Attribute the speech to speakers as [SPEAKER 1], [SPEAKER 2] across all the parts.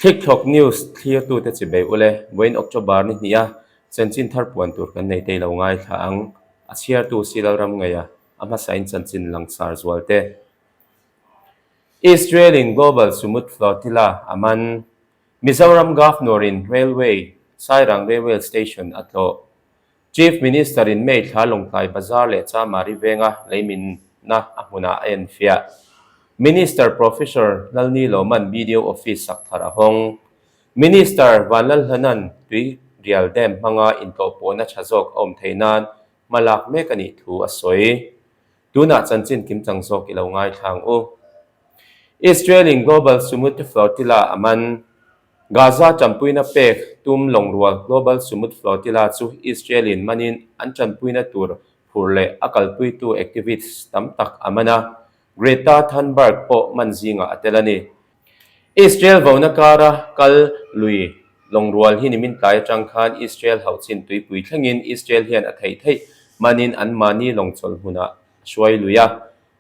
[SPEAKER 1] Thlikthlawk News thlirtute chi bei ule, vawiin October ni hnih a chanchin thar puan tur kan nei tei lo ngaithla ang. A chhiartu Silalram Ngeia a hmasain chanchin langsar zual te. Israel in Global Sumud Flotilla a man. Mizoram Governor in Railway, Sairang Railway Station a tlawh. Chief Minister in May thla Lawngtlai Bazar leh Chamari venga leiminna a hmunah a enfiah. Minister Professor Lalni Lawman BDO Office sak thar a hawng. Minister Vanlalhlanan tui rial dam hmanga intlawhpawhna tha zawk a awm theih nan hma lak mek a nih thu a sawi. Tunah chanchin kimchang zawk i lo ngaithla ang u. Israel in Global Sumud Flotilla a man. Gaza tanpuina pek tum lawngrual Global Sumud Flotilla chu Israel-in manin an tanpuina tur phur leh a kalpuitu activists tam tak a man a, Greta Thunberg pawh man zingah a tel a ni. Israel vona kara kal lui lawngrual hi nimin tlai atang khan Israel hauhchin tuipui thlengin Israel hian a theih theih manin anmahni lawngchawlh hmunah a hruai lui a.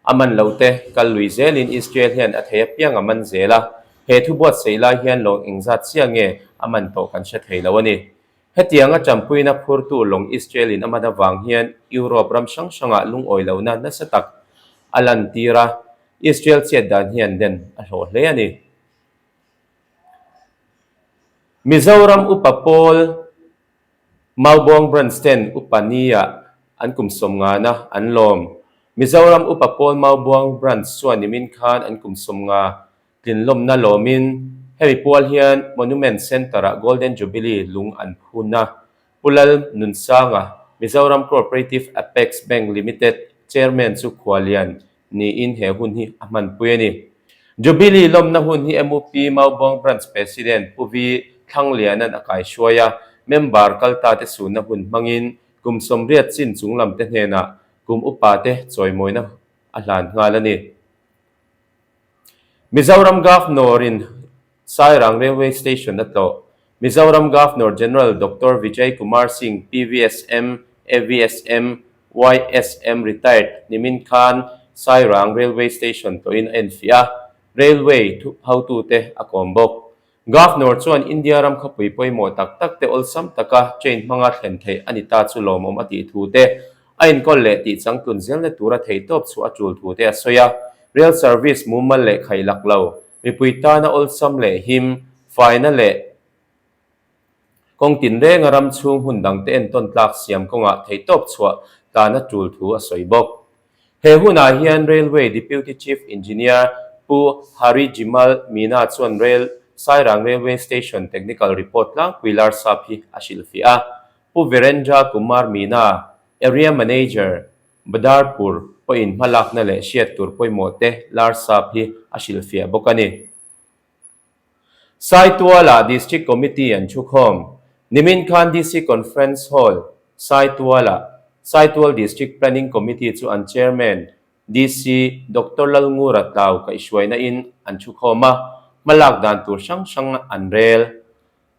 [SPEAKER 1] A man lo te, kal lui zelin Israel hian a thei apiang a man zel a, he thu buatsaih lai hian lawng engzat chiah nge a man tawh kan hre thei lo a ni. Hetianga tanpuina phurtu lawng Israel-in a man avang hian Europe ram hrang hrangah lungawi lohna nasa tak a lantir a, Israel chet dan hian den a hlawh hle a ni. Mizoram upa pawl. Maubuang Branch ten Upa Ni-ah an kum sawmngana an lawm. Mizoram Upa Pawl Maubuang Branch chuan nimin khan an kum sawmnga tlinlawmna lawmin hemi pual hian Monument Centre-ah Golden Jubilee lung an phun a. Pu Lal Nunsanga, Mizoram Cooperative Apex Bank Limited Chairman chu khualian niin he hun hi a hmanpui a ni. Jubilee lawmna hun hi MUP Maubuang Branch President Pu Vi Thlangliana'n a kaihruai a, member kalta te sunna hun hmangin kum 80 chin chunglam te hnenah kum upa te chawimawina a hlan nghal a ni. Mizoram Governor-in Sairang Railway Station a tlawh. Mizoram Governor General Doctor Vijay Kumar Singh PVSM, AVSM, YSM Retired nimin khan Sairang Railway Station tlawhin a enfiah a, Railway hotute a kawm bawk. Governor chuan India ram khawpui pawimawh tak tak te awlsam taka train hmanga thlen theih a ni ta chu lawmawm a tih thu te, a inkawl leh tih changtlun zelna tura theihtawp chhuah a tul thu te a sawi a. Rail service mumal leh khailak lo, mipui tana awlsam leh him, faina leh kawng tinrenga ram chhung hun dangte entawn tlak siam kawngah theihtawp chhuah tana tul thu a sawi bawk. He hunah hian Railway Deputy Chief Engineer Pu Hari Jimal Meena chuan Rail Sairang Railway Station Technical Report tlangpui Larsap hi a hrilhfiah a. Pu Virendra Kumar Meena, Area Manager, Badarpur pawhin hmalakna leh hriat tur pawimawh te Larsap hi a hrilhfiah bawk a ni. Saitualah District Committee an thukhawm. Nimin khan DC Conference Hall, Saitualah Saitual District Planning Committee chu an Chairman, DC Doctor Lalngura Tlau kaihhruaina in an thukhawm a, hmalak dan tur hrang hrang an rel.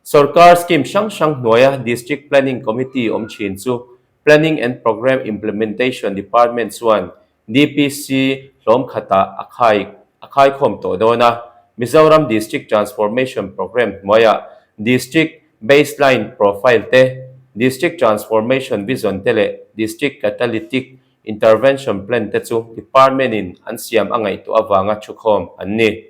[SPEAKER 1] Sorkar scheme hrang hrang hnuaia District Planning Committee awm thin chu Planning and Programme Implementation Department chuan DPC hlawm khatah a khai a khaikhawm tawh dawn a. Mizoram District Transformation Programme hnuaiah District Baseline Profile te, District Transformation Vision te leh District Catalytic Intervention Plan te chu Department-in an siam a ngaihtuah avanga thukhawm an ni.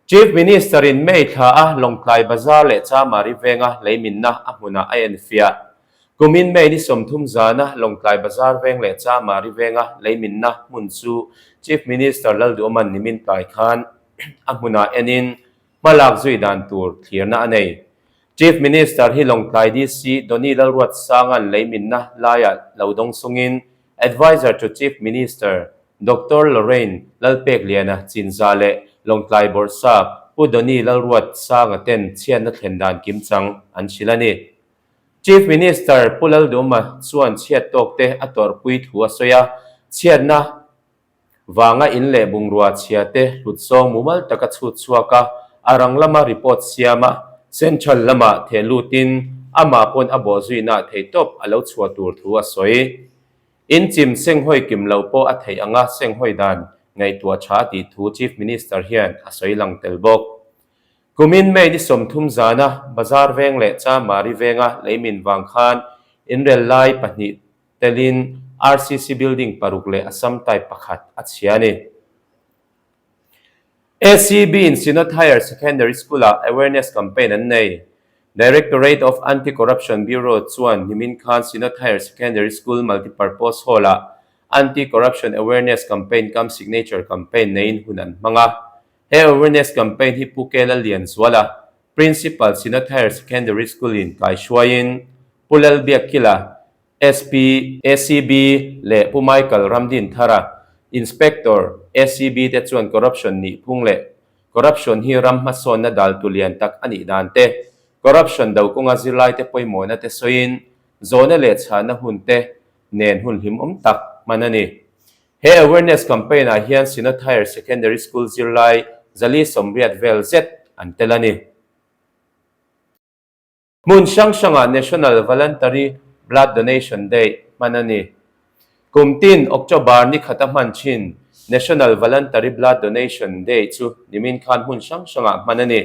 [SPEAKER 1] Chief Minister-in May thla a Lawngtlai Bazar leh Chamari venga leiminna a hmunah a enfiah. Kumin May ni 30 zana Lawngtlai Bazar veng leh Chamari venga leiminna hmun chu Chief Minister Lalduhman nimin tlai khan a hmunah enin hmalak zui dan tur thlirna a nei. Chief Minister hi Lawngtlai DC Donny Lalruatsanga'n leiminna laiah lo dawng sungin Adviser to Chief Minister Doctor Lorraine Lalpekliana Chinza leh Lawngtlai Bawrhsap Pu Donny Lalruat Sanga ten chhiatna thlen dan kimchang an hrilh a ni. Chief Minister Pu Lalduma chuan chhiat tawk te a tawrhpui thu a sawi a, chhiatna vanga in leh bungrua chhia te hlut zawng mumal taka chhut chhuak a, a rang lama report siam a, Central lamah theh lutin amah pawn a bawhzuina theihtawp a lo chhuah tur thu a sawi. In chim senghawi kim lo pawh a theih anga senghawi dan ngaihtuah tha tih thu Chief Minister hian a sawi lang tel bawk. Kumin May ni 30 zana Bazar Veng leh Chamari Venga leimin vang khan inrel lai pahnih telin RCC building paruk leh Assam type pakhat a chhia a ni. ACB-in Synod Higher Secondary School-ah awareness campaign an nei. Directorate of Anti-Corruption Bureau chuan nimin khan Synod Higher Secondary School Multipurpose Hall-ah Anti-Corruption Awareness Campaign cum Signature Campaign neiin hun an hmang a. He awareness campaign hi Pu Kela Lianzuala, Principal, Synod Higher Secondary School-in kaihruaiin Pu Lalbiakkila, SP, ACB, leh Pu Michael Ramdinthara, Inspector, ACB te chuan corruption nih phung leh corruption hi ram hmasawnna daltu lian tak a nih dan te, corruption do kawnga zirlaite pawimawhna te sawiin zawhna leh chhahna hun te nen hun hlimawm tak hman a ni. He awareness campaign ah hian Synod Higher Secondary School zirlai 480 vel zet an tel a ni. Hmun hrang hrangah National Voluntary Blood Donation Day hman a ni. Kum tin October ni khata hman thin National Voluntary Blood Donation Day chu nimin khan hmun hrang hrangah hman a ni.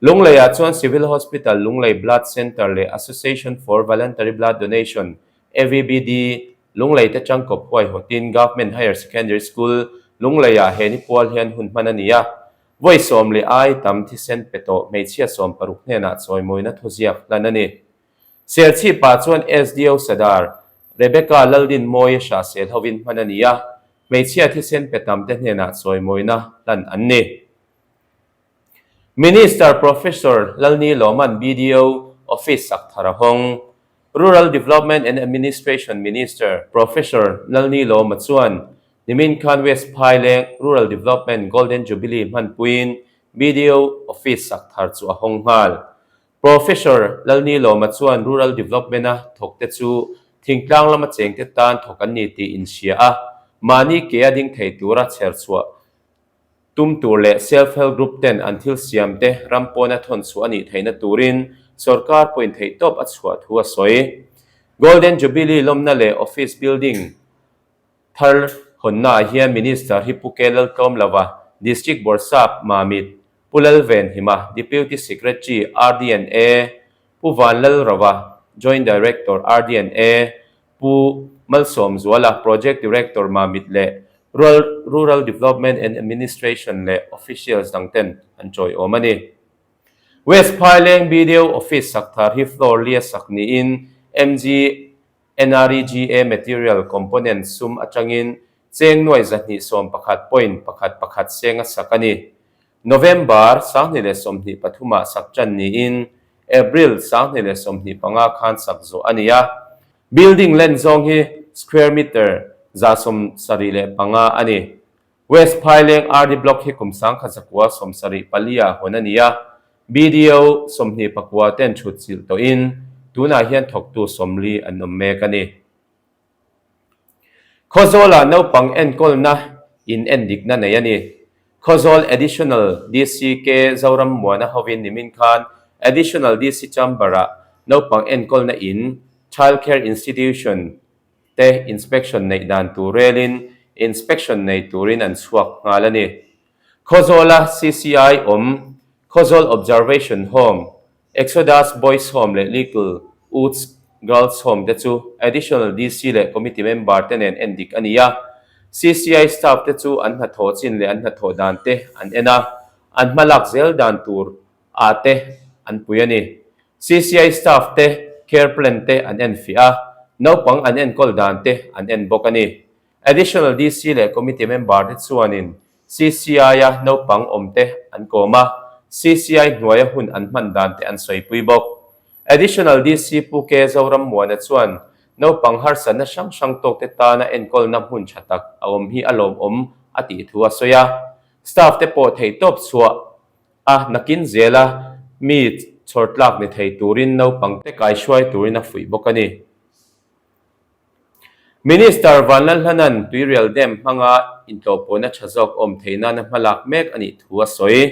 [SPEAKER 1] Lungleiah chuan Civil Hospital Lunglei Blood Centre leh Association for Voluntary Blood Donation, AVBD, Lunglei te tangkawp huaihawtin Government Higher Secondary School, Lungleiah he ni pual hian hun hman a ni a. Vawi sawm leh ai tam thisen pe tawh hmeichhia 16 hnenah chawimawina thuziak hlan a ni. Serchhipah chuan SDO Sadar, Rebecca Laldinmawia Hrahsel hovin hman a ni a, hmeichhia thisen pe tam te hnenah chawimawina hlan an ni. Minister Professor Lalni Lawman BDO Office sak thar a hawng. Rural Development and Administration Minister Professor Lalni Lawma chuan Nimin khan West Phaileng Rural Development Golden Jubilee hmanpuiin BDO Office sak thar chu a hawng nghal. Professor Lalnilawma chuan Rural Development-a thawkte chu thingtlang lama chengte tan thawk an ni tih inhria a, mahni ke a ding thei tura chher chhuah tum tur leh Self Help Group ten an thil siamte ram pawna thawn chhuah a nih theihna turin sorkar pawhin theihtawp a chhuah thu a sawi. Golden Jubilee lawmna leh Office Building Thar hawnnaah hian Minister hi Pu K Laltlawm lova District Bawrhsap Mamit, Pu Lalvenhima, Deputy Secretary RDNA, Pu Vanlalrova, Joint Director RDNA, Pu Malsawmzuala, Project Director Mamit leh Rural Development and Administration leh officials dangten an chawiawm a ni. West Phaileng BDO Office sak thar hi floor li a sak niin MG NREGA material component sum atangin cheng nuai 211 point pakhat pakhat seng a sak a ni. November 2023 ah sak tan niin April 2025 khan sak zawh a ni a. Building len zawng hi square meter 175 a ni. West Phaileng RD Block hi kum 1974 ah hawn a ni a, BDO 29 ten thut chilh tawhin tunah hian thawktu 40 an awm mek a ni. Khawzawlah naupang enkawlna in endikna nei a ni. Khawzawl Additional DC K Zoram Muana hovin nimin khan Additional DC Chamber-ah naupang enkawlna in, Child Care Institution, te inspection neih dan tur relin inspection nei turin an chhuak nghal a ni. Khawzawla CCI awm Khawzawl Observation Home, Exodus Boys Home leh Little Woods Girls Home te chu Additional DC leh Committee member te nen en dik a ni a. CCI staff te chu an hnathawh chin leh an hnathawh dan te an en a, an hmalak zel dan tur ah te an pui a ni. CCI staff te care plan te an en fiah a, naupang an enkawl dan te an en bawk a ni. Additional DC leh committee member te chuanin CCI-a naupang awm te an kawm a, CCI hnuaia hun an hman dan te an sawipui bawk. Additional DC Pu K Zorammuana chuan naupang harsatna hrang hrang tawk te tana enkawlna hmun tha tak a awm hi a lawmawm a tih thu a sawi a. Staff te pawh theihtawp chhuah A nakin zela mi chhawr tlak ni thei turin naupang te kaihruai turin a fuih bawk a ni. Minister Vanlalhlanan Tuirial Dam hmanga intlawhpawhna tha zawk awm theih nana hmalak mek a nih thu a sawi.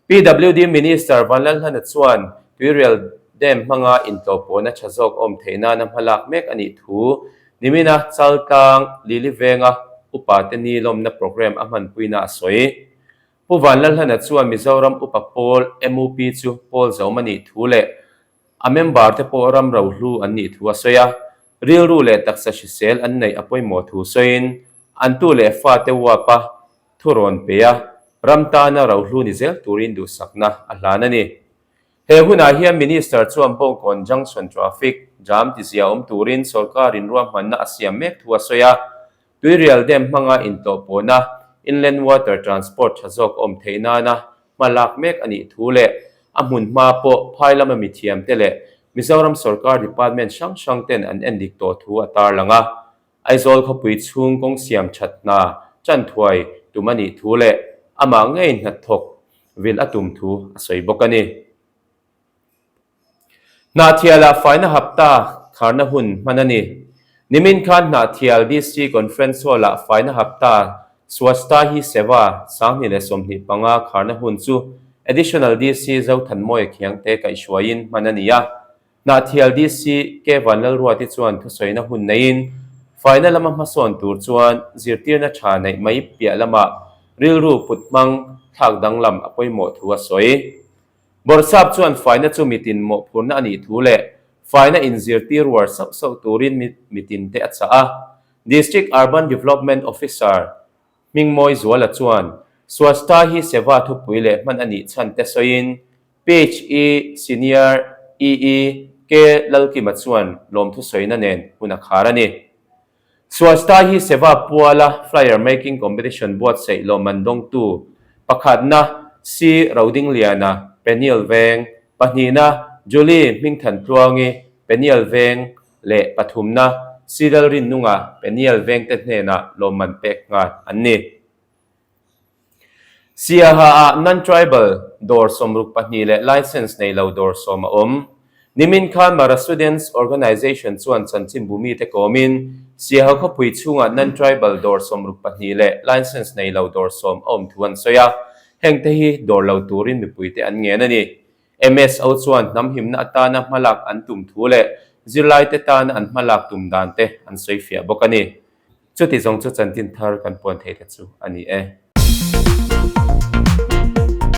[SPEAKER 1] PWD Minister Vanlalhlana chuan Tuirial Dam hmanga intlawhpawhna tha zawk awm theih nana hmalak mek a nih thu nimina Chaltlang Lili Venga upate ni lawmna programme a hmanpuina a sawi. Pu Vanlalhlana chuan Mizoram Upa Pawl, MUP, chu pawl zawm a nih thu leh a member te pawh ram rohlu an nih thu a sawi a. Rilru leh taksa hrisel an neih a pawimawh thu sawiin an tu leh fate uapa thu rawn pe a, ram tana rohlu ni zel turin duhsakna a hlan a ni. He hunah hian Minister chuan Bawngkawn Junction traffic jam tizia awm turin sawrkarin ruahmanna a siam mek thu a sawi a. Tuirial Dam hmanga intlawhpawhna, Inland Water Transport tha zawk awm theih nana hma lak mek a nih thu leh a hmun hma pawh phai lama mithiamte leh Mizoram sawrkar department hrang hrang ten an endik tawh thu a tarlang a. Aizawl khawpui chhung kawng siam that hna tan thuai tum a nih thu leh amah ngei hnathawk vil a tum thu a sawi bawk a ni. Hnahthialah faina hapta kharna hun hman a ni. Nimin khan Hnahthial DC Conference Hall-ah faina hapta Swachhta Hi Seva 2025 kharna hun chu Additional DC Zothanmawia Khiangte kaihhruaiin hman a ni a. Hnahthial DC K Vanlalruati chuan thusawina hun neiin, faina lama hmasawn tur chuan zirtirna tha neih mai piah lamah rilru put hmang thlak danglam a pawimawh thu a sawi. Bawrhsap chuan faina chu mitin mawhphurna a nih thu leh faina inzirtir uar sauh sauh turin mitinte a chah a. District Urban Development Officer Hmingmawi Zuala chuan Swachhta Hi Seva thupui leh hman a nih chhan te sawiin, PHE Senior EE K Lalkima chuan lawmthu sawina nen hun a khar a ni. Swachhta Hi Seva puala Flyer Making Competition buatsaih lawmman dawngtu pakhatna C Rodingliana, Peniel Veng, pahnihna Julie Hmingthantluangi, Peniel Veng leh pathumna C Lalrinnunga, Peniel Veng te hnenah lawmman pek nghal an ni. Siaha-ah non-tribal dawr 62 leh licence nei lo dawr 10 a awm. Nimin khan Mara Students Organisation chuan chanchinbu mite kawmin Siaha khawpui chhungah non-tribal dawr 62 leh licence nei lo dawr 10 a awm thu an sawi a, hengte hi dawr lo turin mipuite an ngen a ni. MSO chuan hnam himna atana hmalak an tum thu leh zirlaite tana an hmalak tum dan te an sawi fiah bawk a ni. Chuti zawng chu chanchin thar kan puan theih te chu a ni e.